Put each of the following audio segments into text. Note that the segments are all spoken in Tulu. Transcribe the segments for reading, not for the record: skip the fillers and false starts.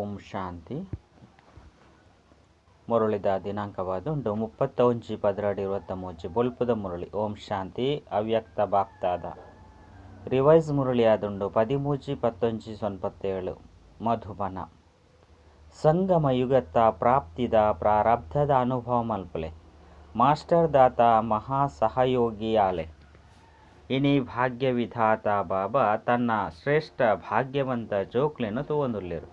ಓಂ ಶಾಂತಿ. ಮುರಳಿದ ದಿನಾಂಕವಾದುಂಡು 31/12/23 ಬೊಲ್ಪುದ ಮುರಳಿ. ಓಂ ಶಾಂತಿ. ಅವ್ಯಕ್ತ ಬಾಪ್ತಾದ ರಿವೈಸ್ ಮುರಳಿ ಆದುಂಡು 13/11/97 ಮಧುಬನ. ಸಂಗಮ ಯುಗತ್ತ ಪ್ರಾಪ್ತಿದ ಪ್ರಾರಬ್ಧದ ಅನುಭವ ಮಲ್ಪಲೆ ಮಾಸ್ಟರ್ ದಾತ ಮಹಾ ಸಹಯೋಗಿ ಆಲೆ. ಇನಿ ಭಾಗ್ಯ ವಿಧಾತ ಬಾಬಾ ತನ್ನ ಶ್ರೇಷ್ಠ ಭಾಗ್ಯವಂತ ಜೋಕ್ಲೆನು ತೂವೊಂದುಲ್ಲೆರು.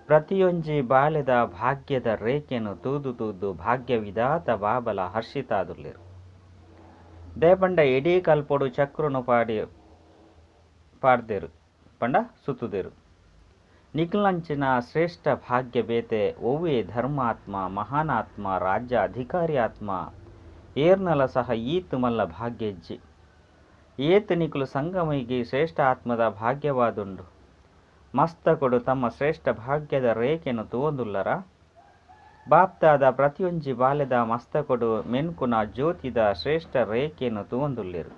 ಪ್ರತಿಯೊಂಜಿ ಬಾಲೆದ ಭಾಗ್ಯದ ರೇಖೆನು ತೂದು ತೂದು ಭಾಗ್ಯ ವಿಧಾತ ಬಾಬಲ ಹರ್ಷಿತಾದುಲ್ಲೆರು. ದೇಪಂಡ ಇಡೀ ಕಲ್ಪೊಡು ಚಕ್ರನು ಪಾಡ್ದೆರು ಪಂಡ ಸುತ್ತುದೆರು. ನಿಕ್ಲಂಚಿನ ಶ್ರೇಷ್ಠ ಭಾಗ್ಯ ಬೇತೆ ಒವ್ವೇ ಧರ್ಮಾತ್ಮ ಮಹಾನಾತ್ಮ ರಾಜ್ಯ ಅಧಿಕಾರಿ ಆತ್ಮ ಏರ್ನಲ ಸಹ ಈತ್ ಮಲ್ಲ ಭಾಗ್ಯ ಇಜ್ಜಿ. ಏತ್ ನಿಕುಲು ಸಂಗಮೈಗೆ ಶ್ರೇಷ್ಠ ಆತ್ಮದ ಭಾಗ್ಯವಾದುಂಡು. ಮಸ್ತಕೊಡು ತಮ್ಮ ಶ್ರೇಷ್ಠ ಭಾಗ್ಯದ ರೇಖೆನು ತೂವೊಂದುಲ್ಲರ. ಬಾಪ್ತಾದ ಪ್ರತಿಯೊಂಜಿ ಬಾಲೆದ ಮಸ್ತಕೊಡು ಮೆನ್ಕುನ ಜ್ಯೋತಿದ ಶ್ರೇಷ್ಠ ರೇಖೆನು ತೂವೊಂದುಲ್ಲೆರು.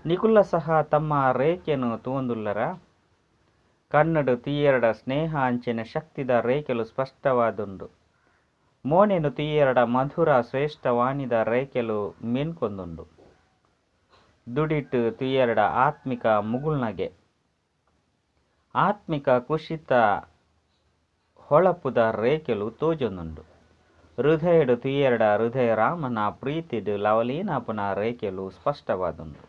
ನಿಕುಲ ಸಹ ತಮ್ಮ ರೇಖೆನು ತೂವೊಂದುಲ್ಲರ. ಕನ್ನಡು ತೀಯರಡ ಸ್ನೇಹ ಅಂಚಿನ ಶಕ್ತಿದ ರೇಖೆಲು ಸ್ಪಷ್ಟವಾದುಂಡು. ಮೋನೆನು ತೀಯರಡ ಮಧುರ ಶ್ರೇಷ್ಠ ವಾಣಿದ ರೇಖೆಲು ಮೆನ್ಕೊಂದುಂಡು. ದುಡಿಟ್ಟು ತೀಯರಡ ಆತ್ಮಿಕ ಮುಗುಳ್ನಗೆ ಆತ್ಮಿಕ ಕುಶಿತ ಹೊಳಪುದ ರೇಖೆಲು ತೋಜೊಂದುಂಡು. ಹೃದಯಡು ತೀಯರಡ ಹೃದಯ ರಾಮನ ಪ್ರೀತಿಡು ಲವಲೀನಾಪುನ ರೇಖೆಲು ಸ್ಪಷ್ಟವಾದುಂಡು.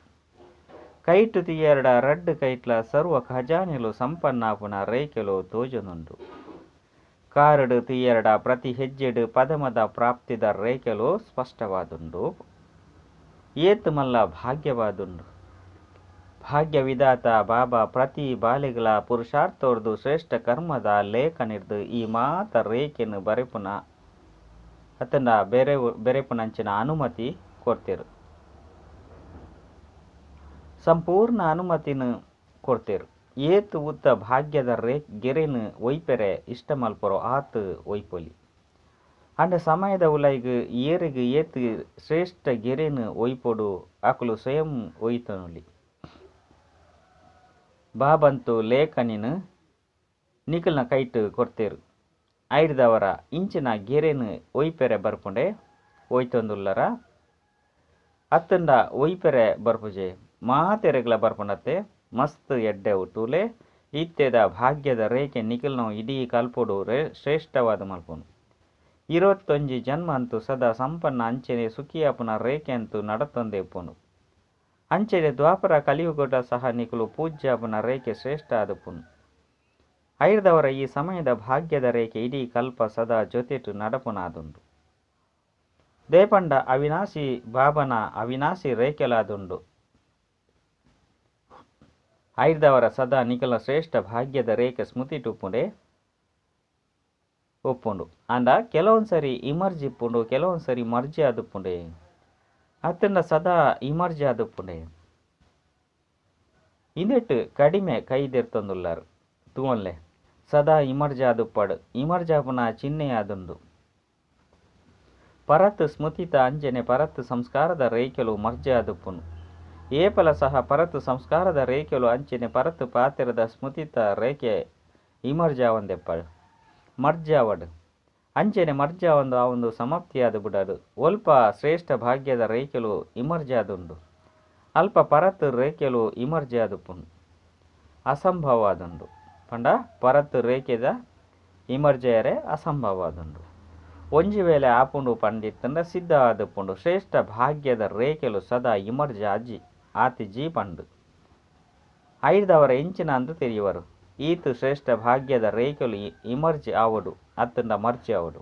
ಕೈಟು ತೀಯರಡ ರಡ್ಡು ಕೈಟ್ಲ ಸರ್ವ ಖಜಾನೆಲು ಸಂಪನ್ನಾಪುನ ರೇಖೆಲು ತೋಜೊಂದುಂಡು. ಕಾರಡು ತೀಯರಡ ಪ್ರತಿ ಹೆಜ್ಜೆಡು ಪದಮದ ಪ್ರಾಪ್ತಿದ ರೇಖೆಲು ಸ್ಪಷ್ಟವಾದುಂಡು. ಏತ್ ಮಲ್ಲ ಭಾಗ್ಯವಾದುಂಡು. ಭಾಗ್ಯ ವಿಧಾತ ಬಾಬಾ ಪ್ರತಿ ಬಾಲೆಗಳ ಪುರುಷಾರ್ಥೋರ್ದು ಶ್ರೇಷ್ಠ ಕರ್ಮದ ಲೇಖನಿರ್ದು ಈ ಮಾತ ರೇಖೆನು ಬರೆಪುನ ಅತ್ತಂಡ ಬೇರೆ ಬೆರೆಪುನಂಚಿನ ಅನುಮತಿ ಕೊಡ್ತೇರು. ಸಂಪೂರ್ಣ ಅನುಮತಿನ ಕೊಡ್ತೇರು. ಏತ್ ಉದ್ದ ಭಾಗ್ಯದ ಗೆರೆನು ಒಯ್ಪೆರೆ ಇಷ್ಟ ಮಲ್ಪರೋ ಆತ್ ಒಯ್ಪೊಲಿ. ಅಂಡ ಸಮಯದ ಉಲೈಗ್ ಏರಿಗೆ ಏತ್ ಶ್ರೇಷ್ಠ ಗೆರೆನು ಒಯ್ಪೊಡು ಅಕುಲು ಸ್ವಯಂ ಒಯ್ತನೊಲಿ. ಬಾಬಂತು ಲೇಖನಿನ ನಿಕಲ್ನ ಕೈಟ್ ಕೊಡ್ತೇರು. ಐಡ್ದವರ ಇಂಚಿನ ಗೆರೆನು ಒಯ್ಪೆರೆ ಬರ್ಪುಂಡೆ ಒಯ್ತೊಂದುಲ್ಲರ ಅತ್ತಂಡ ಒಯ್ಪೆರೆ ಬರ್ಪುಜೆ ಮಾತೆರೆಗ್ಲ ಬರ್ಪುಂಡತ್ತೆ. ಮಸ್ತ್ ಎಡ್ಡೆ ಉಟ್ಟುಲೆ ಇತ್ತೆದ ಭಾಗ್ಯದ ರೇಖೆ ನಿಕಲ್ನ ಇಡೀ ಕಲ್ಪೊಡು ಶ್ರೇಷ್ಠವಾದ ಮಲ್ಪುನು. 21 ಜನ್ಮ ಅಂತೂ ಸದಾ ಸಂಪನ್ನ ಅಂಚೆನೆ ಸುಖಿಯಾಪುನ ರೇಖೆ ಅಂತೂ ನಡತೊಂದೇ ಉಪ್ಪುನು. ಅಂಚೆನೆ ದ್ವಾಪರ ಕಲಿಯುಗದ ಸಹ ನಿಕುಲು ಪೂಜ್ಯಾಪುನ ರೇಖೆ ಶ್ರೇಷ್ಠ ಆದುಪ್ಪುನು. ಐರ್ದವರ ಈ ಸಮಯದ ಭಾಗ್ಯದ ರೇಖೆ ಇಡೀ ಕಲ್ಪ ಸದಾ ಜೊತೆಟು ನಡಪುನಾದುಂಡು. ದೇಪಂಡ ಅವಿನಾಶಿ ಬಾಬನ ಅವಿನಾಶಿ ರೇಖೆಲಾದುಂಡು. ಐರ್ದವರ ಸದಾ ನಿಕಲ ಶ್ರೇಷ್ಠ ಭಾಗ್ಯದ ರೇಖೆ ಸ್ಮೃತಿ ಟುಪ್ಪುಂಡೆ ಒಪ್ಪುಂಡು. ಅಂಡ ಕೆಲವೊಂದು ಸರಿ ಇಮರ್ಜಿ ಇಪ್ಪುಂಡು, ಕೆಲವೊಂದು ಸರಿ ಮರ್ಜಿ ಆದುಪ್ಪುಂಡೆ. ಅತ್ತಂಡ ಸದಾ ಇಮರ್ಜಿ ಆದುಪ್ಪುಂಡೆ. ಇಂದೆಟ್ಟು ಕಡಿಮೆ ಕೈದೆರ್ತೊಂದುಲ್ಲಾರು ತೂವನ್ಲೆ ಸದಾ ಇಮರ್ಜಿ ಆದುಪ್ಪಾಡು. ಇಮರ್ಜಾಪುನ ಚಿಹ್ನೆ ಆದುಂಡು. ಪರತ್ ಸ್ಮೃತಿತ ಅಂಜನೆ ಪರತ್ ಸಂಸ್ಕಾರದ ರೇಖೆಲು ಮರ್ಜಿ ಆದುಪ್ಪುನು. ಏಪಲ ಸಹ ಪರತ್ ಸಂಸ್ಕಾರದ ರೇಖೆಲು ಅಂಚನೆ ಪರತ್ ಪಾತೆರದ ಸ್ಮೃತಿತ ರೇಖೆ ಇಮರ್ಜಾವಂದೆಪ್ಪಾಡು ಮರ್ಜಾವಡು. ಅಂಚನೆ ಮರ್ಜಾವಂದು ಆ ಒಂದು ಸಮಾಪ್ತಿಯಾದ ಬಿಡಾಡು. ಒಲ್ಪ ಶ್ರೇಷ್ಠ ಭಾಗ್ಯದ ರೇಖೆಲು ಇಮರ್ಜಾದುಂಡು. ಅಲ್ಪ ಪರತ್ ರೇಖೆಲು ಇಮರ್ಜಾದುಪ್ಪುನು ಅಸಂಭವವಾದುಂಡು. ಪಂಡ ಪರತ್ ರೇಖೆದ ಇಮರ್ಜೆಯರೆ ಅಸಂಭವವಾದುಂಡು. ಒಂಜಿ ವೇಳೆ ಆಪುಂಡು ಪಂಡಿತ್ತಂಡ ಸಿದ್ಧ ಆದುಪ್ಪುಂಡು. ಶ್ರೇಷ್ಠ ಭಾಗ್ಯದ ರೇಖೆಲು ಸದಾ ಇಮರ್ಜಾಜಿ ಆತಿಜಿ ಪಂಡು ಐರ್ದವರ ಇಂಚಿನ ಅಂದು ತೆರೆಯುವರು. ಈತು ಶ್ರೇಷ್ಠ ಭಾಗ್ಯದ ರೇಖೆಲು ಇಮರ್ಜಿ ಆವಡು ಅತ್ತಂಡ ಮರ್ಜಿ ಆವಡು.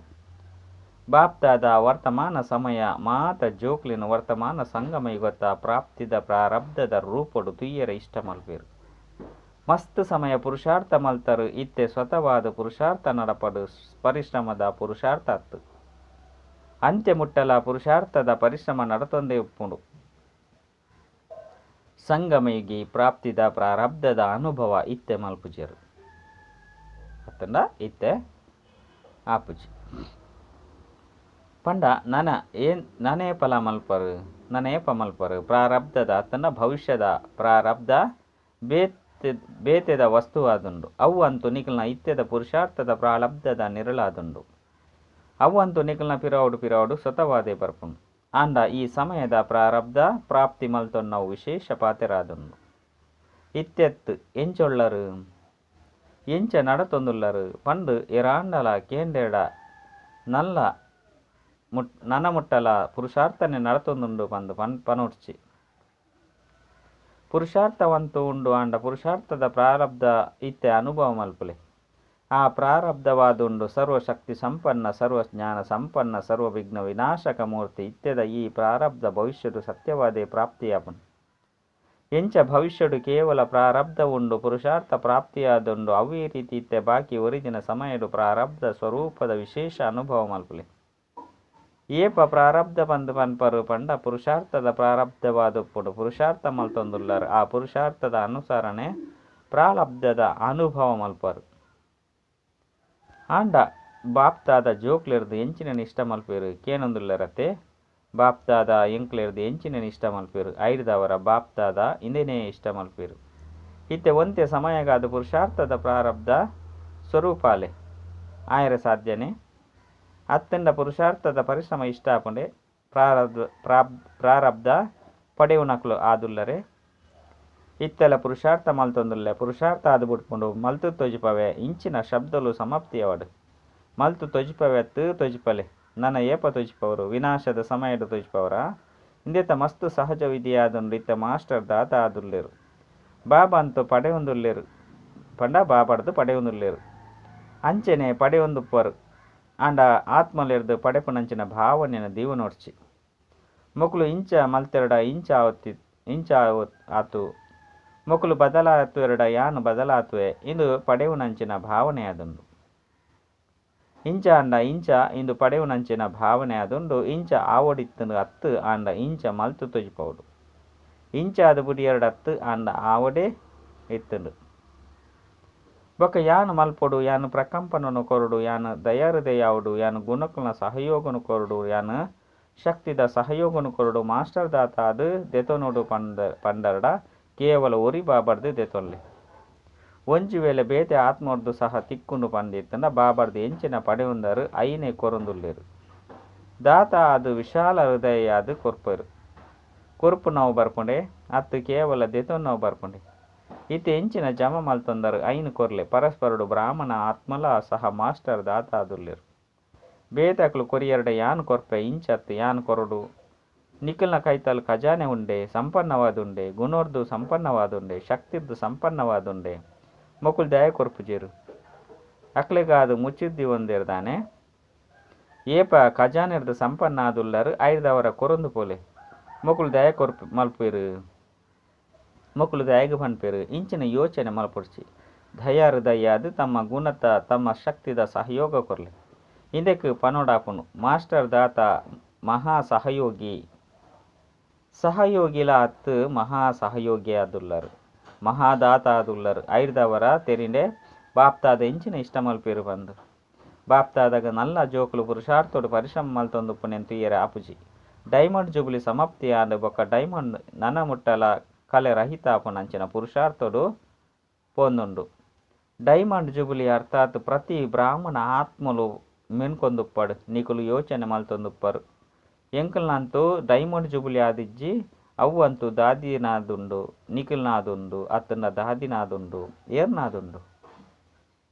ಬಾಪ್ತಾದ ವರ್ತಮಾನ ಸಮಯ ಮಾತ ಜೋಕ್ಲಿನ ವರ್ತಮಾನ ಸಂಗಮ ಯುಗತ್ತ ಪ್ರಾಪ್ತಿದ ಪ್ರಾರಬ್ಧದ ರೂಪೊಡು ತುಯ್ಯರ ಇಷ್ಟ ಮಲ್ಪೇರು. ಮಸ್ತ್ ಸಮಯ ಪುರುಷಾರ್ಥ ಮಲ್ತರು. ಇತ್ತೆ ಸ್ವತವಾದ ಪುರುಷಾರ್ಥ ನಡಪಡು ಪರಿಶ್ರಮದ ಪುರುಷಾರ್ಥ ಅತ್ತು. ಅಂತ್ಯ ಮುಟ್ಟಲ ಪುರುಷಾರ್ಥದ ಪರಿಶ್ರಮ ನಡತೊಂದೇ ಉಪ್ಪುಂಡು. ಸಂಗಮಯುಗಿ ಪ್ರಾಪ್ತಿದ ಪ್ರಾರಬ್ಧದ ಅನುಭವ ಇತ್ತೆ ಮಲ್ಪುಜೆರು ಅತ್ತಂಡ ಇತ್ತೆ ಆಪುಜಿ. ಪಂಡ ನನ ಏನ್ ನನೇ ಫಲ ಮಲ್ಪರು ನನೇಪ ಮಲ್ಪರು ಪ್ರಾರಬ್ಧದ ಅತ್ತಂಡ ಭವಿಷ್ಯದ ಪ್ರಾರಬ್ಧ ಬೇತೆದ ವಸ್ತುವಾದುಂಡು. ಅವು ಅಂತೂ ನಿಕಲ್ನ ಇತ್ತೆದ ಪುರುಷಾರ್ಥದ ಪ್ರಾರಬ್ಧದ ನಿರಳಾದುಂಡು. ಅವು ಅಂತೂ ನಿಕಲ್ನ ಪಿರಾವುಡು ಪಿರಾವುಡು ಸ್ವತವಾದೇ ಬರ್ಪುಂಡು. ಆಂಡ ಈ ಸಮಯದ ಪ್ರಾರಬ್ಧ ಪ್ರಾಪ್ತಿ ಮಲ್ತೊನ್ನವು ವಿಶೇಷ ಪಾತೆರಾದುಂಡು. ಇತ್ತೆತ್ ಎಂಚೊಳ್ಳರು ಎಂಚ ನಡತೊಂದುಲ್ಲರು ಪಂಡು ಎರಾಂಡಲ ಕೇಂಡೆರಡ ನಲ್ಲ ನನ ಮುಟ್ಟಲ ಪುರುಷಾರ್ಥನೆ ನಡತೊಂದುಂಡು ಪಂದು ಪನೊಡ್ಚಿ. ಪುರುಷಾರ್ಥವಂತೂ ಉಂಡು ಆಂಡ ಪುರುಷಾರ್ಥದ ಪ್ರಾರಬ್ಧ ಇತ್ತೆ ಅನುಭವ ಮಲ್ಪುಲೆ. ಆ ಪ್ರಾರಬ್ಧವಾದುಂಡು ಸರ್ವಶಕ್ತಿ ಸಂಪನ್ನ ಸರ್ವಜ್ಞಾನ ಸಂಪನ್ನ ಸರ್ವವಿಘ್ನ ವಿನಾಶಕ ಮೂರ್ತಿ ಇತ್ತೆದ ಈ ಪ್ರಾರಬ್ಧ ಭವಿಷ್ಯಡು ಸತ್ಯವಾದೇ ಪ್ರಾಪ್ತಿಯಾಪುಂಡು. ಎಂಚ ಭವಿಷ್ಯಡು ಕೇವಲ ಪ್ರಾರಬ್ಧ ಉಂಡು ಪುರುಷಾರ್ಥ ಪ್ರಾಪ್ತಿಯಾದುಂಡು ಅವೇ ರೀತಿ ಇತ್ತೆ ಬಾಕಿ ಒರಿದಿನ ಸಮಯಡು ಪ್ರಾರಬ್ಧ ಸ್ವರೂಪದ ವಿಶೇಷ ಅನುಭವ ಮಲ್ಪುಲೆ. ಏಪ ಪ್ರಾರಬ್ಧ ಪಂದು ಪನ್ಪರು ಪಂಡ ಪುರುಷಾರ್ಥದ ಪ್ರಾರಬ್ಧವಾದುಪ್ಪುಂಡು. ಪುರುಷಾರ್ಥ ಮಲ್ತೊಂದುಲ್ಲರು ಆ ಪುರುಷಾರ್ಥದ ಅನುಸರಣೆ ಪ್ರಾರಬ್ಧದ ಅನುಭವ ಮಲ್ಪರು. ಆಂಡ ಬಾಪ್ತಾದ ಜೋಕ್ಲೆರ್ದು ಎಂಚಿನ ಇಷ್ಟ ಮಲ್ಪೇರು ಕೇನೊಂದುಲ್ಲರತೆ. ಬಾಪ್ತಾದ ಎಂಕ್ಲೆರ್ದು ಎಂಚಿನ ಇಷ್ಟ ಮಲ್ಪೇರು ಐರ್ದವರ ಬಾಪ್ತಾದ ಇಂದೇನೇ ಇಷ್ಟ ಮಲ್ಪೇರು. ಇತ್ತೆ ಒಂತೆ ಸಮಯಗಾದ ಪುರುಷಾರ್ಥದ ಪ್ರಾರಬ್ಧ ಸ್ವರೂಪಾಲೆ ಆಯರ ಸಾಧ್ಯನೆ. ಅತ್ತಂಡ ಪುರುಷಾರ್ಥದ ಪರಿಶ್ರಮ ಇಷ್ಟ ಆಪುಂಡೆ ಪ್ರಾರಬ್ಧ ಪಡೆಯುನಕ್ಲು ಆದುಲ್ಲರೆ. ಇತ್ತೆಲ ಪುರುಷಾರ್ಥ ಮಲ್ತೊಂದುಲ್ಲೆ ಪುರುಷಾರ್ಥ ಆದು ಬುಡ್ಪುಂಡು ಮಲ್ತು ತೊಜಿಪವೆ ಇಂಚಿನ ಶಬ್ದಲು ಸಮಾಪ್ತಿಯವಡು. ಮಲ್ತು ತೊಜಿಪವೆ ಅತ್ತು ತೊಜಿಪಲೆ ನನ ಏಪ ತೊಜಿಪವರು ವಿನಾಶದ ಸಮಯಡು ತೊಜಿಪವರ. ಇಂದೆತ ಮಸ್ತ್ ಸಹಜ ವಿಧಿಯಾದುಂಡು. ಇತ್ತ ಮಾಸ್ಟರ್ ದಾತ ಆದುಲ್ಲೇರು ಬಾಬಾ ಅಂತೂ ಪಡೆಯೊಂದುಲ್ಲೇರು ಪಂಡ ಬಾಬಾಡ್ದು ಪಡೆಯೊಂದುಲ್ಲೇರು ಅಂಚೆನೆ ಪಡೆಯೊಂದುಪ್ಪರು. ಆಂಡ ಆತ್ಮಲೆರ್ದು ಪಡೆಪುನಂಚಿನ ಭಾವನೆನ ದೀವನೋಡ್ಚಿ. ಮೊಕುಲು ಇಂಚ ಮಲ್ತೆರಡ ಇಂಚ ಆವತ್ತಿ ಇಂಚ ಆತು ಮೊಕುಲು ಬದಲಾತುವೆರಡ ಯಾನು ಬದಲಾತುವೆ ಇಂದು ಪಡೆಯುನಂಚಿನ ಭಾವನೆ ಆದುಂಡು. ಇಂಚ ಆಂಡ ಇಂಚ ಇಂದು ಪಡೆಯುನಂಚಿನ ಭಾವನೆ ಆದುಂಡು. ಇಂಚ ಆವಡಿತ್ತನು ಅತ್ತು ಆಂಡ ಇಂಚ ಮಲ್ತು ತೊಜಿಪೌಡು. ಇಂಚ ಅದು ಬುಡಿಯರಡ ಅತ್ತು ಆಂಡ ಆವಡೆ ಇತ್ತುಂಡು. ಬೊಕ ಯಾನು ಮಲ್ಪೊಡು ಯಾನು ಪ್ರಕಂಪನನು ಕೊರಡು ಯಾನು ದಯಾರುದೆಯಾವುಡು ಯಾನು ಗುಣಕುಲ್ನ ಸಹಯೋಗನು ಕೊರಡು ಯಾನು ಶಕ್ತಿದ ಸಹಯೋಗನು ಕೊರಡು ಮಾಸ್ಟರ್ ದಾತ ಅದು ದೆತೊನೋಡು ಪಂಡರಡ ಕೇವಲ ಒರಿ ಬಾಬಾರ್ದು ದೆತೊನ್ಲೆ. ಒಂಜಿ ವೇಳೆ ಬೇತೆ ಆತ್ಮರ್ದು ಸಹ ತಿಕ್ಕೊಂಡು ಪಂದಿತ್ತಂಡ ಬಾಬಾರ್ದು ಎಂಚಿನ ಪಡೆಯುಂದರು ಐನೆ ಕೊರೊಂದುಲ್ಲೇರು. ದಾತ ಅದು ವಿಶಾಲ ಹೃದಯ ಅದು ಕೊರ್ಪರು. ಕೊರ್ಪು ನಾವು ಬರ್ಪುಂಡೆ ಅತ್ತು ಕೇವಲ ದೆತೊನ್ ನಾವು ಬರ್ಪುಂಡೆ. ಇತ್ತೆ ಎಂಚಿನ ಜಮ ಮಲ್ತೊಂದರು ಐನು ಕೊರ್ಲೆ. ಪರಸ್ಪರಡು ಬ್ರಾಹ್ಮಣ ಆತ್ಮಲ ಸಹ ಮಾಸ್ಟರ್ ದಾತ ಆದುಲ್ಲೇರು. ಬೇತಕ್ಲು ಕೊರಿಯರಡ ಯಾನು ಕೊರ್ಪೆ ಇಂಚತ್ತು ಯಾನು ಕೊರಡು. ನಿಖಲ್ನ ಕೈತಲ್ ಖಜಾನೆ ಉಂಡೆ ಸಂಪನ್ನವಾದುಂಡೆ ಗುಣೋರ್ದು ಸಂಪನ್ನವಾದುಂಡೆ ಶಕ್ತಿರ್ದು ಸಂಪನ್ನವಾದುಂಡೆ ಮೊಕುಲ್ ದಯ ಕೊರ್ಪುಜೇರು. ಅಕ್ಲೆಗಾದು ಮುಚ್ಚಿದ್ದಿ ಒಂದೇರ್ದಾನೆ. ಏಪ ಖಜಾನೆರ್ದು ಸಂಪನ್ನ ಆದುಲ್ಲರು ಐರ್ದವರ ಕೊರೊಂದು ಪೋಲೆ ಮೊಕುಲು ದಯ ಕೊರ್ಪು ಮಲ್ಪೇರು ಮೊಕುಲು ದಯಗು ಪನ್ಪೇರು ಇಂಚಿನ ಯೋಚನೆ ಮಲ್ಪೊಡ್ಚಿ. ದಯಾರು ದಯಾದು ತಮ್ಮ ಗುಣತ ತಮ್ಮ ಶಕ್ತಿದ ಸಹಯೋಗ ಕೊರ್ಲೆ. ಇಂದಕ್ಕೆ ಪನೋಡಾಪುನು ಮಾಸ್ಟರ್ ದಾತ ಮಹಾ ಸಹಯೋಗಿ ಸಹಯೋಗಿಲ ಅತ್ತು ಮಹಾ ಸಹಯೋಗಿ ಆದುಲ್ಲರು ಮಹಾದಾತ ಆದುಲ್ಲರು. ಐರ್ದವರ ತೆರಿಂಡೆ ಬಾಪ್ತಾದ ಇಂಚಿನ ಇಷ್ಟ ಮಲ್ಪೇರು ಬಂದು ಬಾಪ್ತಾದಾಗ ನಲ್ಲ ಜೋಕುಲು ಪುರುಷಾರ್ಥೋಡು ಪರಿಶ್ರಮ ಮಲ್ತೊಂದುಪ್ಪುನೆನ್ ತುಯ್ಯರೆ ಆಪುಜಿ. ಡೈಮಂಡ್ ಜುಬುಲಿ ಸಮಾಪ್ತಿ ಆಂಡ್ ಬೊಕ್ಕ ಡೈಮಂಡ್ ನನ ಮುಟ್ಟಲ ಕಲೆ ರಹಿತ ಆಪುನಂಚಿನ ಪುರುಷಾರ್ಥೋಡು ಪೋಂದುಂಡು. ಡೈಮಂಡ್ ಜುಬುಲಿ ಅರ್ಥಾತ್ ಪ್ರತಿ ಬ್ರಾಹ್ಮಣ ಆತ್ಮಲು ಮೆನ್ಕೊಂದುಪ್ಪಡು ನಿಕುಲು ಯೋಚನೆ ಮಲ್ತೊಂದುಪ್ಪರು. ಎಂಕಲ್ನಂತೂ ಡೈಮಂಡ್ ಜುಬುಲಿ ಆದಿಜ್ಜಿ ಅವು ಅಂತೂ ದಾದಿನಾದುಂಡು ನಿಖಿಲ್ನಾದುಂಡು ಅತ್ತಂಡ ದಾದಿನಾದುಂಡು ಏರ್ನಾದುಂಡು.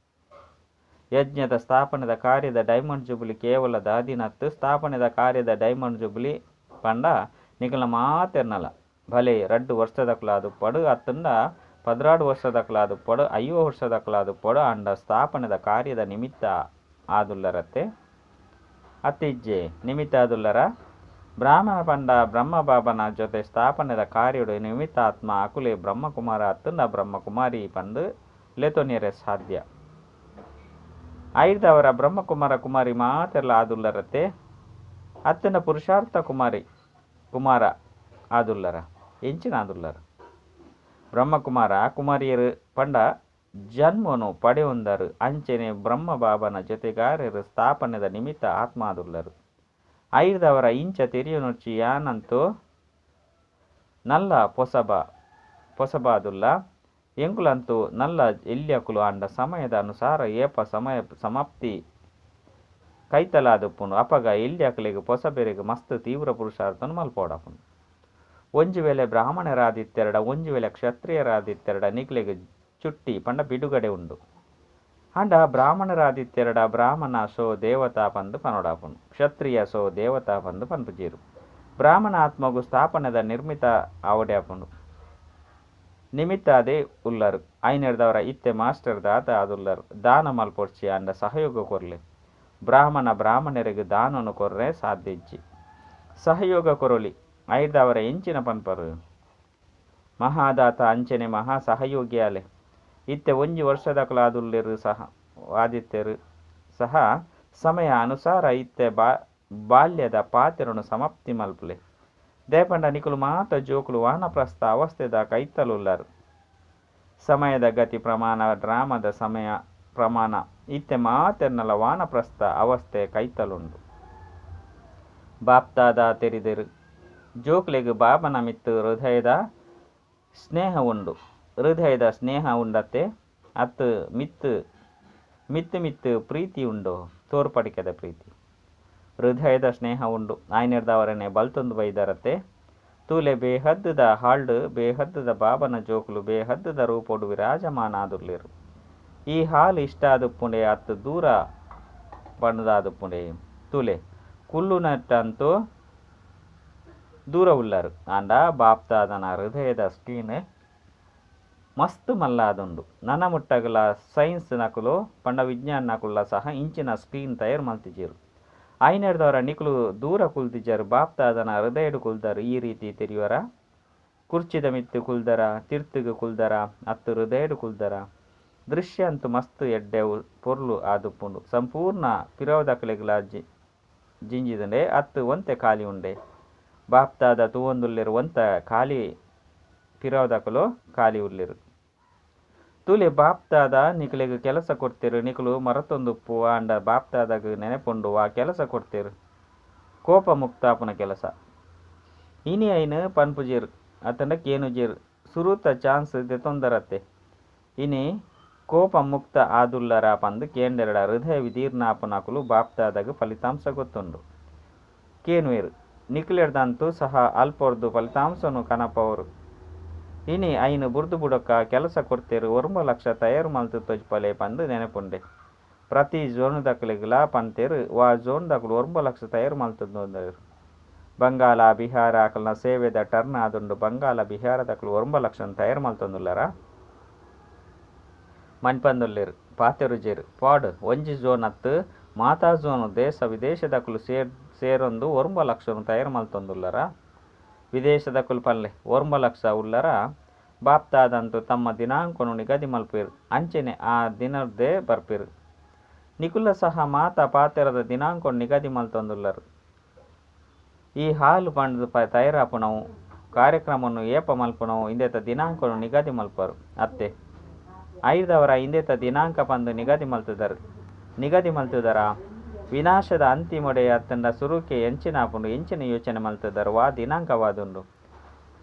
ಯಜ್ಞದ ಸ್ಥಾಪನೆದ ಕಾರ್ಯದ ಡೈಮಂಡ್ ಜುಬುಲಿ ಕೇವಲ ದಾದಿನತ್ತು ಸ್ಥಾಪನೆದ ಕಾರ್ಯದ ಡೈಮಂಡ್ ಜುಬುಲಿ ಪಂಡ ನಿಖಲ್ನ ಮಾತೆರ್ನಲ ಭಲೆ 2 ವರ್ಷದಕ್ಲಾದುಪ್ಪಡು ಅತ್ತಂಡ 12 ವರ್ಷದಕ್ಲಾದುಪ್ಪಡು 50 ವರ್ಷದಕ್ಲಾದುಪ್ಪಡು ಅಂಡ ಸ್ಥಾಪನೆದ ಕಾರ್ಯದ ನಿಮಿತ್ತ ಆದುಲ್ಲರತ್ತೆ ಅತ್ತಿಜ್ಜೆ ನಿಮಿತ್ತ ಆದುಲ್ಲರ. ಬ್ರಾಹ್ಮಣ ಪಂಡ ಬ್ರಹ್ಮ ಬಾಬನ ಜೊತೆ ಸ್ಥಾಪನೆದ ಕಾರ್ಯಡು ನಿಮಿತ್ತಾತ್ಮ ಅಕುಲೆ ಬ್ರಹ್ಮಕುಮಾರ ಅತ್ತಂಡ ಬ್ರಹ್ಮಕುಮಾರಿ ಪಂದು ಲೆತೊನಿಯರೆ ಸಾಧ್ಯ. ಐರ್ದವರ ಬ್ರಹ್ಮಕುಮಾರ ಕುಮಾರಿ ಮಾತೆರ್ಲ ಆದುಲ್ಲರತ್ತೆ ಅತ್ತಂಡ ಪುರುಷಾರ್ಥ ಕುಮಾರಿ ಕುಮಾರ ಆದುಲ್ಲರ ಎಂಚಿನ ಆದುಲ್ಲರ. ಬ್ರಹ್ಮಕುಮಾರ ಕುಮಾರಿಯರು ಪಂಡ ಜನ್ಮನು ಪಡೆಯೊಂದರು ಅಂಚೆನೆ ಬ್ರಹ್ಮ ಬಾಬನ ಜೊತೆಗಾರರು ಸ್ಥಾಪನೆದ ನಿಮಿತ್ತ ಆತ್ಮ ಆದುಲ್ಲರು. ಐರ್ದವರ ಇಂಚ ತೆರಿಯೊನೊಡ್ಚಿ ಯಾನಂತೂ ನಲ್ಲ ಪೊಸಬಾದುಲ್ಲ ಎಂಕುಲಂತೂ ನಲ್ಲ ಎಲ್ಯಕುಲು ಆಂಡ ಸಮಯದ ಅನುಸಾರ ಏಪ ಸಮಯ ಸಮಾಪ್ತಿ ಕೈತಲಾದುಪ್ಪುಂಡು ಅಪಗ ಎಲ್ಯಕುಲೆಗ್ ಪೊಸಬೆರೆಗ್ ಮಸ್ತ್ ತೀವ್ರ ಪುರುಷಾರ್ಥನು ಮಲ್ಪೊಡಾಪುಂಡು. ಒಂಜಿ ವೇಳೆ ಬ್ರಾಹ್ಮಣರಾದಿತ್ತೆರಡ ಒಂಜಿ ವೇಳೆ ಕ್ಷತ್ರಿಯರಾದಿತ್ತೆರಡ ನಿಕ್ಲೆಗ್ ಚುಟ್ಟಿ ಪಂಡ ಬಿಡುಗಡೆ ಉಂಡು. ಆಂಡ ಬ್ರಾಹ್ಮಣರಾದಿತ್ತೆರಡ ಬ್ರಾಹ್ಮಣ ಸೋ ದೇವತಾ ಪಂದ್ ಪನೊಡಾಪುಂಡು, ಕ್ಷತ್ರಿಯ ಸೋ ದೇವತಾ ಪಂದ್ ಪನ್ಪುಜೆರ್. ಬ್ರಾಹ್ಮಣ ಆತ್ಮಗು ಸ್ಥಾಪನೆದ ನಿರ್ಮಿತ ಆವಡೆ ಆಪುಂಡು. ನಿಮಿತ್ತ ಅದೇ ಉಲ್ಲರು. ಐನೆರ್ದವರ ಇತ್ತೆ ಮಾಸ್ಟರ್ ದಾತ ಆದುಲ್ಲರ್. ದಾನ ಮಲ್ಪೊಡ್ಚಿ ಆಂಡ ಸಹಯೋಗ ಕೊರ್ಲೆ. ಬ್ರಾಹ್ಮಣ ಬ್ರಾಹ್ಮಣೆರೆಗ್ ದಾನೊನು ಕೊರ್ರೆ ಸಾಧ್ಯ ಇಜ್ಜಿ. ಸಹಯೋಗ ಕೊರೊಲಿ. ಐರ್ದವರ ಎಂಚಿನ ಪನ್ಪರು. ಮಹಾದಾತ ಅಂಚನೆ ಮಹಾ ಸಹಯೋಗಿ ಆಲೆ. ಇತ್ತೆ ಒಂಜಿ ವರ್ಷದಕುಲಾದುಲ್ಲೆರ್ ಸಹ ಆದಿತ್ತೆರ್ ಸಹ ಸಮಯ ಅನುಸಾರ ಇತ್ತೆ ಬಾಲ್ಯದ ಪಾತೆರೊನು ಸಮಾಪ್ತಿ ಮಲ್ಪುಲೆ. ದಾಯೆಪಂಡ ನಿಕುಲು ಮಾತ ಜೋಕುಲು ವಾನಪ್ರಸ್ಥ ಅವಸ್ಥೆದ ಕೈತಲುಲ್ಲರ್. ಸಮಯದ ಗತಿ ಪ್ರಮಾಣ ಡ್ರಾಮದ ಸಮಯ ಪ್ರಮಾಣ ಇತ್ತೆ ಮಾತೆರ್ನಲ ವಾನಪ್ರಸ್ಥ ಅವಸ್ಥೆ ಕೈತಲುಂಡು. ಬಾಪ್ತಾದ ತೆರಿದೆರ್. ಜೋಕುಲೆಗ್ ಬಾಬನ ಮಿತ್ತ್ ಹೃದಯದ ಸ್ನೇಹ ಉಂಡು. ಹೃದಯದ ಸ್ನೇಹ ಉಂಡತ್ತೆ ಅತ್ ಮಿತ್ತ್ ಮಿತ್ತ್ ಮಿತ್ತ್ ಪ್ರೀತಿ ಉಂಡು ತೋರ್ಪಡಿಕೆದ ಪ್ರೀತಿ. ಹೃದಯದ ಸ್ನೇಹ ಉಂಡು. ಆಯ್ನೆರ್ದವರನೆ ಬಲ್ತೊಂದು ಬೈದರತ್ತೆ. ತೂಲೆ ಬೇಹದ್ದುದ ಹಾಲ್ಡ್ ಬೇಹದ್ದುದ ಬಾಬನ ಜೋಕುಲು ಬೇಹದ್ದುದ ರೂಪೊಡು ವಿರಾಜಮಾನ ಆದುಲ್ಲೆರ್. ಈ ಹಾಲ್ ಇಷ್ಟ ಆದುಪ್ಪುಂಡೆ ಅತ್ ದೂರ ಪಂಡ್ದಾದುಪ್ಪುಂಡೆ. ತೂಲೆ ಕುಲ್ಲುನಟ್ಟಂತೂ ದೂರ ಉಲ್ಲರು. ಆಂಡ ಬಾಪ್ತಾದನ ಹೃದಯದ ಸ್ಕ್ರೀನ್ ಮಸ್ತ್ ಮಲ್ಲಾದುಂಡು. ನನ ಮುಟ್ಟಗಲ ಸೈನ್ಸ್ ನಕುಲು ಪಂಡ ವಿಜ್ಞಾನ ನಕುಲ ಸಹ ಇಂಚಿನ ಸ್ಕ್ರೀನ್ ತಯಾರು ಮಲ್ತಿಜೆರ್. ಐನೆರ್ದವರ ನಿಕುಲು ದೂರ ಕುಲ್ದಿಜರ್ ಬಾಪ್ತಾದನ ಹೃದಯಡ್ ಕುಲ್ದರ್. ಈ ರೀತಿ ತೆರಿವರ ಕುರ್ಚಿದ ಮಿತ್ತು ಕುಲ್ದರ ತಿರ್ತುಗು ಕುಲ್ದರ ಅತ್ತು ಹೃದಯಡ್ ಕುಲ್ದರ. ದೃಶ್ಯ ಅಂತೂ ಮಸ್ತ್ ಎಡ್ಡೆ ಪೊರ್ಲು ಆದುಪ್ಪುಂಡು. ಸಂಪೂರ್ಣ ಪಿರವುದಕಲೆಗ್ಲ ಜಿಂಜಿದುಂಡೆ ಅತ್ತು ಒಂತೆ ಖಾಲಿ ಉಂಡೆ. ಬಾಪ್ತಾದ ತೂವೊಂದುಲ್ಲೆರ್ ಒಂತ ಖಾಲಿ ಪಿರವುದಕುಲು ಖಾಲಿ ಉಲ್ಲೆರ್. ತೂಲೆ ಬಾಪ್ತಾದ ನಿಕುಲೆಗ್ ಕೆಲಸ ಕೊರ್ತೆರ್. ನಿಕುಲು ಮರತೊಂದುಪ್ಪು ಆಂಡ ಬಾಪ್ತಾದಗ್ ನೆನಪುಂಡು ವಾ ಕೆಲಸ ಕೊರ್ತೆರ್. ಕೋಪ ಮುಕ್ತಾಪನ ಕೆಲಸ. ಇನಿ ಐನ್ ಪನ್ಪುಜೆರ್ ಅತ್ತಂಡ ಕೇನುಜೆರ್. ಸುರುತ ಚಾನ್ಸ್ ದೆತೊಂದರತ್ತೆ. ಇನಿ ಕೋಪ ಮುಕ್ತ ಆದುಲ್ಲರ ಪಂದ್ ಕೇಂಡೆರಡ ಹೃದಯ ವಿದೀರ್ಣಾಪನಕುಲು ಬಾಪ್ತಾದಗ್ ಫಲಿತಾಂಶ ಗೊತ್ತುಂಡು. ಕೇನುವೆರ್. ನಿಕುಲೆರ್ದಂತೂ ಸಹ ಅಲ್ಪೊರ್ದು ಫಲಿತಾಂಶನು ಕನಪವರು. ಇನಿ ಐನ್ ಬುರ್ದು ಬುಡಕ ಕೆಲಸ ಕೊರ್ತೆರ್ 9 ಲಕ್ಷ ತಯಾರು ಮಲ್ತು ತೋಜ್ಪಲೆ ಪಂದ್ ನೆನಪುಂಡೆ. ಪ್ರತಿ ಝೋನ್ದಕಲೆಗ್ಲಾ ಪಂತೆರ್ ವಾ ಝೋನ್ದಕುಲು 9 ಲಕ್ಷ ತಯಾರು ಮಲ್ತೊಂದುಲ್ಲೆರ್. ಬಂಗಾಲ ಬಿಹಾರ ಅಕಲ್ನ ಸೇವೆದ ಟರ್ನ್ ಆದುಂಡು. ಬಂಗಾಲ ಬಿಹಾರದಕುಲು 9 ಲಕ್ಷ ತಯಾರು ಮಲ್ತೊಂದುಲ್ಲಾರ. ಮನ್ಪಂದುಲ್ಲೆರ್ ಪಾತೆರುಜೆರ್. ಪಾಡ್ ಒಂಜಿ ಝೋನ್ ಅತ್ತು ಮಾತಾ ಝೋನ್ ದೇಶ ವಿದೇಶದಕುಲು ಸೇರೊಂದು 9 ಲಕ್ಷ ತಯಾರು ಮಲ್ತೊಂದುಲ್ಲಾರ. ವಿದೇಶದಕುಲು ಪನ್ಲೆ 9 ಲಕ್ಷ ಉಲ್ಲರ. ಬಾಪ್ತಾದಂತೂ ತಮ್ಮ ದಿನಾಂಕನು ನಿಗದಿ ಮಲ್ಪುವೆರ್. ಅಂಚನೆ ಆ ದಿನರ್ದೇ ಬರ್ಪೆರ್. ನಿಕುಲ ಸಹ ಮಾತ ಪಾತೆರದ ದಿನಾಂಕನು ನಿಗದಿ ಮಲ್ತೊಂದುಲ್ಲರ್. ಈ ಹಾಲ್ ಪಂಡ್ದ್ ತಯಾರಾಪುನವು ಕಾರ್ಯಕ್ರಮವನ್ನು ಏಪ ಮಲ್ಪುನವು ಇಂದೆತ ದಿನಾಂಕನು ನಿಗದಿ ಮಲ್ಪರು ಅತ್ತೆ. ಐರ್ದವರ ಇಂದೆತ ದಿನಾಂಕ ಪಂದ್ ನಿಗದಿ ಮಲ್ತುದರು. ನಿಗದಿ ಮಲ್ತುದರ ವಿನಾಶದ ಅಂತಿಮೊಡೆ ಅತ್ತಂಡ ಸುರುಕೆ ಎಂಚಿನಾಪುಂಡು ಎಂಚಿನ ಯೋಚನೆ ಮಲ್ತುದರು ವಾ ದಿನಾಂಕವಾದುಂಡು.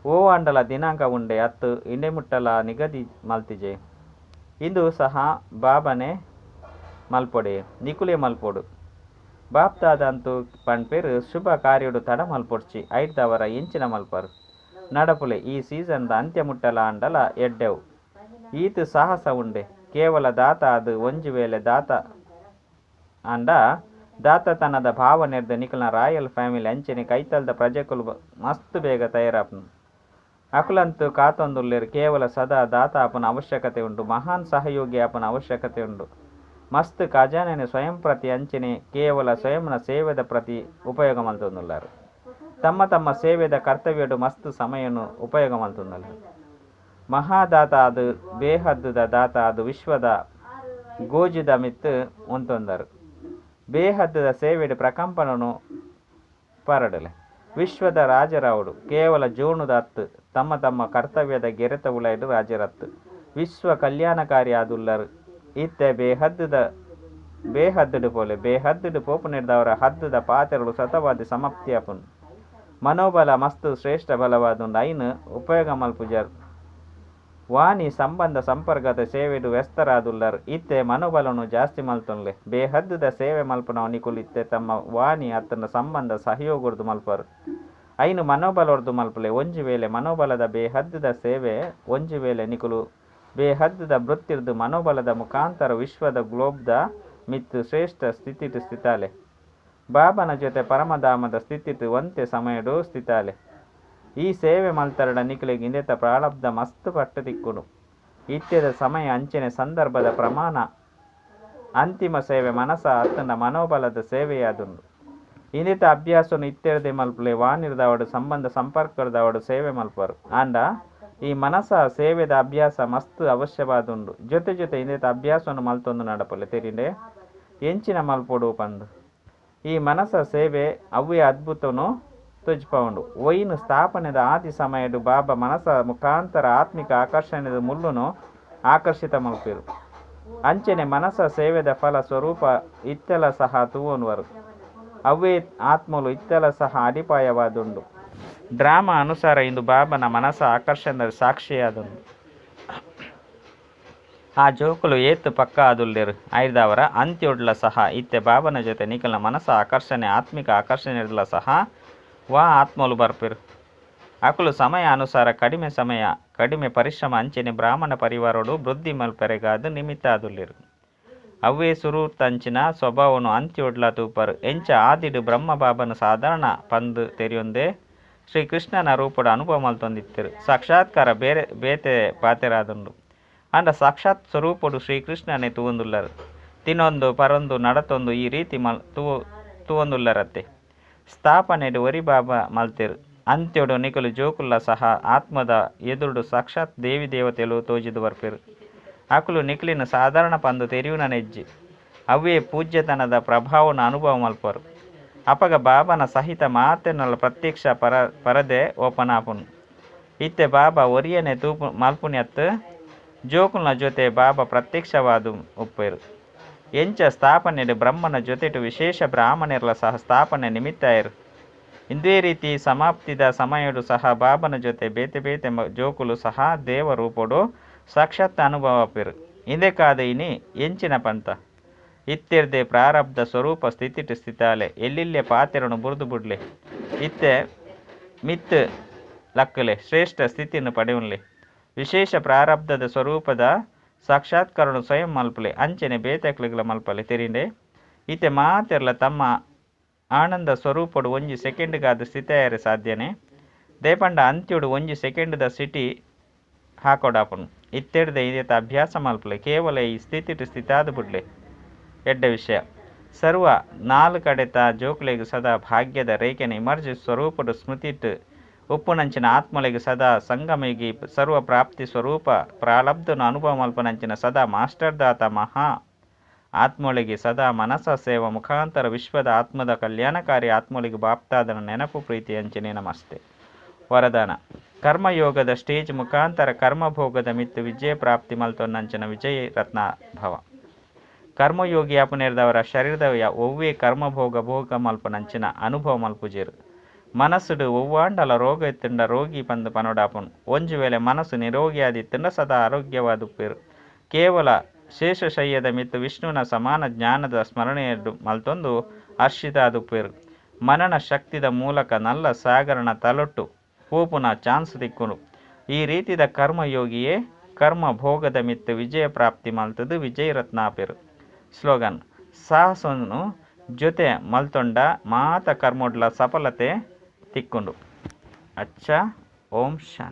ಓ ಆಂಡಲ ದಿನಾಂಕ ಉಂಡೆ ಅತ್ತು ಇಂಡೆ ಮುಟ್ಟಲ ನಿಗದಿ ಮಲ್ತಿಜೆ. ಇಂದು ಸಹ ಬಾಬನೆ ಮಲ್ಪೊಡೆ ನಿಕುಲೆ ಮಲ್ಪೊಡು. ಬಾಪ್ತಾದಂತೂ ಪನ್ಪೆರ್ ಶುಭ ಕಾರ್ಯಡು ತಡ ಮಲ್ಪೊಡ್ಚಿ. ಐರ್ದವರ ಎಂಚಿನ ಮಲ್ಪರು. ನಡಪುಲೆ ಈ ಸೀಸನ್ ದ ಅಂತ್ಯ ಮುಟ್ಟಲ ಆಂಡಲ ಎಡ್ಡೆವು. ಈತ್ ಸಾಹಸ ಉಂಡೆ. ಕೇವಲ ದಾತ ಆದ್ ಒಂಜಿ ವೇಳೆ ದಾತ ಆಂಡ ದಾತತನದ ಭಾವನೆರ್ದ್ ನಿಕಲ್ನ ರಾಯಲ್ ಫ್ಯಾಮಿಲಿ ಅಂಚನೆ ಕೈತಲ್ದ ಪ್ರಜೆಕುಲು ಮಸ್ತ್ ಬೇಗ ತಯಾರಾಪುಂಡು. ಅಕುಲಂತೂ ಕಾತೊಂದುಲ್ಲೆರ್ ಕೇವಲ ಸದಾ ದಾತ ಆಪುನ ಅವಶ್ಯಕತೆ ಉಂಡು. ಮಹಾನ್ ಸಹಯೋಗಿ ಆಪುನ ಅವಶ್ಯಕತೆ ಉಂಡು. ಮಸ್ತ್ ಖಜಾನೆನ ಸ್ವಯಂ ಪ್ರತಿ ಅಂಚನೆ ಕೇವಲ ಸ್ವಯಂನ ಸೇವೆದ ಪ್ರತಿ ಉಪಯೋಗ ಮಲ್ತೊಂದುಲ್ಲಾರ್. ತಮ್ಮ ತಮ್ಮ ಸೇವೆದ ಕರ್ತವ್ಯಡು ಮಸ್ತ್ ಸಮಯನು ಉಪಯೋಗ ಮಲ್ತೊಂದುಲ್ಲಾರ್. ಮಹಾದಾತ ಆದ್ ಬೇಹದ್ದುದ ದಾತ ಆದ್ ವಿಶ್ವದ ಗೋಜಿದ ಮಿತ್ತ್ ಉಂತೊಂದರು. ಬೇಹದ್ದುದ ಸೇವೆಡ್ ಪ್ರಕಂಪನನು ಪರಡಲೆ. ವಿಶ್ವದ ರಾಜರಾವುಡು ಕೇವಲ ಜೋಣುದ ಅತ್ತು ತಮ್ಮ ತಮ್ಮ ಕರ್ತವ್ಯದ ಗೆರೆತ ಉಲೈಡ್ ರಾಜರತ್ತು. ವಿಶ್ವ ಕಲ್ಯಾಣಕಾರಿ ಆದುಲ್ಲರ್. ಇತ್ತೆ ಬೇಹದ್ದುಡು ಪೋಲೆ. ಬೇಹದ್ದುಡು ಪೋಪುನೆರ್ದವರ ಹದ್ದುದ ಪಾತೆರಲು ಸತವಾದಿ ಸಮಾಪ್ತಿ ಆಪುಂಡು. ಮನೋಬಲ ಮಸ್ತ್ ಶ್ರೇಷ್ಠ ಬಲವಾದುಂಡು ಐನ್ ಉಪಯೋಗ ಮಲ್ಪುಜರ್. ವಾಣಿ ಸಂಬಂಧ ಸಂಪರ್ಕದ ಸೇವೆಡು ವ್ಯಸ್ತರಾದುಲ್ಲರ್. ಇತ್ತೆ ಮನೋಬಲನು ಜಾಸ್ತಿ ಮಲ್ತೊನ್ಲೆ. ಬೇಹದ್ದುದ ಸೇವೆ ಮಲ್ಪುನವು ನಿಕುಲು ಇತ್ತೆ ತಮ್ಮ ವಾಣಿ ಅತ್ತಂಡ ಸಂಬಂಧ ಸಹಯೋಗರ್ದು ಮಲ್ಪರು. ಐನು ಮನೋಬಲರ್ದು ಮಲ್ಪಲೆ. ಒಂಜಿ ವೇಳೆ ಮನೋಬಲದ ಬೇಹದ್ದುದ ಸೇವೆ ಒಂಜಿ ವೇಳೆ ನಿಕುಲು ಬೇಹದ್ದುದ ವೃತ್ತಿರ್ದು ಮನೋಬಲದ ಮುಖಾಂತರ ವಿಶ್ವದ ಗ್ಲೋಬ್ದ ಮಿತ್ತು ಶ್ರೇಷ್ಠ ಸ್ಥಿತಿಟ್ ಸ್ಥಿತಾಲೆ. ಬಾಬನ ಜೊತೆ ಪರಮಧಾಮದ ಸ್ಥಿತಿಟ್ ಒಂತೆ ಸಮಯಡು ಸ್ಥಿತಾಲೆ. ಈ ಸೇವೆ ಮಲ್ತರಡ ನಿಕುಲೆಗ್ ಇಂದೆತ ಪ್ರಾರಬ್ಧ ಮಸ್ತ್ ಪಟ್ಟು ತಿಕ್ಕುಂಡು. ಇತ್ತೆದ ಸಮಯ ಅಂಚನೆ ಸಂದರ್ಭದ ಪ್ರಮಾಣ ಅಂತಿಮ ಸೇವೆ ಮನಸ ಅತ್ತಂಡ ಮನೋಬಲದ ಸೇವೆಯಾದುಂಡು. ಇಂದೆತ ಅಭ್ಯಾಸನು ಇತ್ತೆರ್ದೆ ಮಲ್ಪಲೆ. ವಾಣಿರ್ದಾವಡು ಸಂಬಂಧ ಸಂಪರ್ಕರ್ದಾವಡು ಸೇವೆ ಮಲ್ಪರು. ಆಂಡ ಈ ಮನಸ ಸೇವೆದ ಅಭ್ಯಾಸ ಮಸ್ತ್ ಅವಶ್ಯವಾದುಂಡು. ಜೊತೆ ಜೊತೆ ಇಂದೆತ ಅಭ್ಯಾಸವನ್ನು ಮಲ್ತೊಂದು ನಡಪಲೆ ತೆರಿಂಡೆ ಎಂಚಿನ ಮಲ್ಪೊಡು ಪಂದು. ಈ ಮನಸ ಸೇವೆ ಅವ್ವೇ ಅದ್ಭುತನು ತೊಜ್ಪವುಂಡು. ಒಯ್ನು ಸ್ಥಾಪನೆದ ಆದಿ ಸಮಯಡು ಬಾಬಾ ಮನಸ ಮುಖಾಂತರ ಆತ್ಮಿಕ ಆಕರ್ಷಣೆದ ಮುಳ್ಳುನು ಆಕರ್ಷಿತ ಮಲ್ಪೆರು. ಅಂಚನೆ ಮನಸ ಸೇವೆದ ಫಲ ಸ್ವರೂಪ ಇತ್ತೆಲ ಸಹ ತೂವೊನುವರು. ಅವ್ವೇ ಆತ್ಮಲು ಇತ್ತೆಲ ಸಹ ಅಡಿಪಾಯವಾದುಂಡು. ಡ್ರಾಮಾ ಅನುಸಾರ ಇಂದು ಬಾಬನ ಮನಸ ಆಕರ್ಷಣದ ಸಾಕ್ಷಿಯಾದುಂಡು. ಆ ಜೋಕುಲು ಏತ್ ಪಕ್ಕ ಆದುಲ್ಲೆರು ಐರ್ದಾವರ ಅಂತ್ಯೊಡ್ಲ ಸಹ ಇತ್ತೆ ಬಾಬನ ಜೊತೆ ನಿಕಲ್ನ ಮನಸ ಆಕರ್ಷಣೆ ಆತ್ಮಿಕ ಆಕರ್ಷಣೆರ್ಲ ಸಹ ವಾ ಆತ್ಮಲು ಬರ್ಪೆರು. ಅಕುಲು ಸಮಯ ಅನುಸಾರ ಕಡಿಮೆ ಸಮಯ ಕಡಿಮೆ ಪರಿಶ್ರಮ ಅಂಚನೆ ಬ್ರಾಹ್ಮಣ ಪರಿವಾರಡು ವೃದ್ಧಿ ಮಲ್ಪೆರೆಗಾದ್ ನಿಮಿತ್ತ ಆದುಲ್ಲೆರು. ಅವ್ವೇ ಸುರೂತಂಚಿನ ಸ್ವಭಾವನು ಅಂತ್ಯೊಡ್ಲ ತೂಪರು. ಎಂಚ ಆದಿಡು ಬ್ರಹ್ಮ ಬಾಬನ ಸಾಧಾರಣ ಪಂದು ತೆರಿಯೊಂದೇ ಶ್ರೀಕೃಷ್ಣನ ರೂಪದ ಅನುಭವ ಮಲ್ತೊಂದಿತ್ತೆರು. ಸಾಕ್ಷಾತ್ಕಾರ ಬೇರೆ ಬೇತೆ ಪಾತೆರಾದುಂಡು. ಆಂಡ ಸಾಕ್ಷಾತ್ ಸ್ವರೂಪಡು ಶ್ರೀಕೃಷ್ಣನೇ ತೂವೊಂದುಲ್ಲರು. ತಿನ್ನೊಂದು ಪರೊಂದು ನಡತೊಂದು ಈ ರೀತಿ ತೂವೊಂದುಲ್ಲರತ್ತೆ. ಸ್ಥಾಪನೆಡು ಒರಿ ಬಾಬಾ ಮಲ್ತೆರು. ಅಂತ್ಯೊಡು ನಿಕುಲು ಜೋಕುಲ್ಲ ಸಹ ಆತ್ಮದ ಎದುರುಡು ಸಾಕ್ಷಾತ್ ದೇವಿ ದೇವತೆಲು ತೋಜಿದು ಬರ್ಪೆರು. ಅಕುಲು ನಿಕುಲಿನ ಸಾಧಾರಣ ಪಂದು ತೆರಿಯುನ ನೆಜ್ಜಿ. ಅವ್ವೇ ಪೂಜ್ಯತನದ ಪ್ರಭಾವನ ಅನುಭವ ಮಲ್ಪರು. ಅಪಗ ಬಾಬನ ಸಹಿತ ಮಾತೆನಲ ಪ್ರತ್ಯಕ್ಷ ಪರದೆ ಓಪನ್ ಆಪುನು. ಇತ್ತೆ ಬಾಬಾ ಒರಿಯನೆ ತೂಪು ಮಲ್ಪುನ್ಯತ್ ಜೋಕುಲ್ನ ಜೊತೆ ಬಾಬಾ ಪ್ರತ್ಯಕ್ಷವಾದು ಉಪ್ಪೆರು. ಎಂಚ ಸ್ಥಾಪನೆಡು ಬ್ರಹ್ಮನ ಜೊತೆಟು ವಿಶೇಷ ಬ್ರಾಹ್ಮಣರ್ಲ ಸಹ ಸ್ಥಾಪನೆ ನಿಮಿತ್ತಾಯರು. ಇಂದೇ ರೀತಿ ಸಮಾಪ್ತಿದ ಸಮಯಡು ಸಹ ಬಾಬನ ಜೊತೆ ಬೇತೆ ಬೇತೆ ಜೋಕುಲು ಸಹ ದೇವ ರೂಪಡು ಸಾಕ್ಷಾತ್ ಅನುಭವ ಆಪೆರು. ಇಂದೆಕಾದ ಇನಿ ಎಂಚಿನ ಪಂತ ಇತ್ತೆರ್ದೆ ಪ್ರಾರಬ್ಧ ಸ್ವರೂಪ ಸ್ಥಿತಿಟ್ ಸ್ಥಿತಾಲೆ ಎಲ್ಲಿಲ್ಲೆ ಪಾತೆರನು ಬುರ್ದು ಬುಡ್ಲೆ. ಇತ್ತೆ ಮಿತ್ ಲಕ್ಕಲೆ ಶ್ರೇಷ್ಠ ಸ್ಥಿತಿಯನ್ನು ಪಡೆಯುನ್ಲೆ. ವಿಶೇಷ ಪ್ರಾರಬ್ಧದ ಸ್ವರೂಪದ ಸಾಕ್ಷಾತ್ಕಾರನು ಸ್ವಯಂ ಮಲ್ಪಲೆ ಅಂಚನೆ ಬೇತೆಕ್ಲುಗಳ ಮಲ್ಪಲೆ ತೆರಿಂಡೆ. ಇತ್ತೆ ಮಾತೆರ್ಲ ತಮ್ಮ ಆನಂದ ಸ್ವರೂಪಡು ಒಂಜಿ ಸೆಕೆಂಡ್ಗಾದ ಸ್ಥಿತಿಯಾರೆ ಸಾಧ್ಯನೆ. ದೇಪಂಡ ಅಂತ್ಯೊಡು ಒಂಜಿ ಸೆಕೆಂಡ್ದ ಸಿಟಿ ಹಾಕೊಡಾಪುನು. ಇತ್ತೆರ್ದೆ ಇದೆತ ಅಭ್ಯಾಸ ಮಲ್ಪಲೆ. ಕೇವಲ ಈ ಸ್ಥಿತಿಟ್ ಸ್ಥಿತಾದ ಬುಡ್ಲೆ. ಎಡ್ಡೆ ವಿಷಯ ಸರ್ವ ನಾಲ್ ಕಡೆತ ಜೋಕುಲೆಗ್ ಸದಾ ಭಾಗ್ಯದ ರೇಖೆನ ಇಮರ್ಜಿ ಸ್ವರೂಪಡು ಸ್ಮೃತಿಟ್ ಉಪ್ಪುನಂಚಿನ ಆತ್ಮಲೆಗ್ ಸದಾ ಸಂಗಮಯುಗಿ ಸರ್ವ ಪ್ರಾಪ್ತಿ ಸ್ವರೂಪ ಪ್ರಾರಬ್ಧನ ಅನುಭವ ಮಲ್ಪನಂಚಿನ ಸದಾ ಮಾಸ್ಟರ್ ದಾತ ಮಹಾ ಆತ್ಮೊಳಿಗೆ ಸದಾ ಮನಸ ಸೇವಾ ಮುಖಾಂತರ ವಿಶ್ವದ ಆತ್ಮದ ಕಲ್ಯಾಣಕಾರಿ ಆತ್ಮೊಳಿಗೆ ಬಾಪ್ತಾದನ ನೆನಪು ಪ್ರೀತಿ ಅಂಚನೆ ನಮಸ್ತೆ. ವರದಾನ ಕರ್ಮಯೋಗದ ಸ್ಟೇಜ್ ಮುಖಾಂತರ ಕರ್ಮಭೋಗದ ಮಿತ್ತು ವಿಜಯ ಪ್ರಾಪ್ತಿ ಮಲ್ತೊನ್ನಂಚಿನ ವಿಜಯ ರತ್ನ ಭವ. ಕರ್ಮಯೋಗಿ ಅಪನೇರ್ದವರ ಶರೀರದ ಒವ್ವೇ ಕರ್ಮಭೋಗ ಭೋಗ ಮಲ್ಪನಂಚಿನ ಅನುಭವ ಮಲ್ಪುಜೇರು. ಮನಸ್ಸುಡು ಒವ್ವಾಂಡಲ ರೋಗ ಇತ್ತಂಡ ರೋಗಿ ಪಂದು ಪನೊಡಾಪುನು. ಒಂಜಿ ವೇಳೆ ಮನಸ್ಸು ನಿರೋಗಿಯಾದಿತ್ತಂಡ ಸದಾ ಆರೋಗ್ಯವಾದುಪ್ಪೇರು. ಕೇವಲ ಶೇಷಶಯ್ಯದ ಮಿತ್ತು ವಿಷ್ಣುವಿನ ಸಮಾನ ಜ್ಞಾನದ ಸ್ಮರಣೆಯನ್ನು ಮಲ್ತೊಂದು ಹರ್ಷಿತಾದುಪ್ಪೇರು. ಮನನ ಶಕ್ತಿದ ಮೂಲಕ ನಲ್ಲ ಸಾಗರನ ತಲೊಟ್ಟು ಪೋಪುನ ಚಾನ್ಸ್ ತಿಕ್ಕುನು. ಈ ರೀತಿದ ಕರ್ಮಯೋಗಿಯೇ ಕರ್ಮ ಭೋಗದ ಮಿತ್ತು ವಿಜಯ ಪ್ರಾಪ್ತಿ ಮಲ್ತದು ವಿಜಯ ರತ್ನಾಪೇರು. ಸ್ಲೋಗನ್ ಸಾಹಸನು ಜೊತೆ ಮಲ್ತೊಂಡ ಮಾತ ಕರ್ಮೊಡ್ಲ ಸಫಲತೆ ತಿಕ್ಕುಂಡು. ಅಚ್ಚ, ಓಂ ಶಾಂತಿ.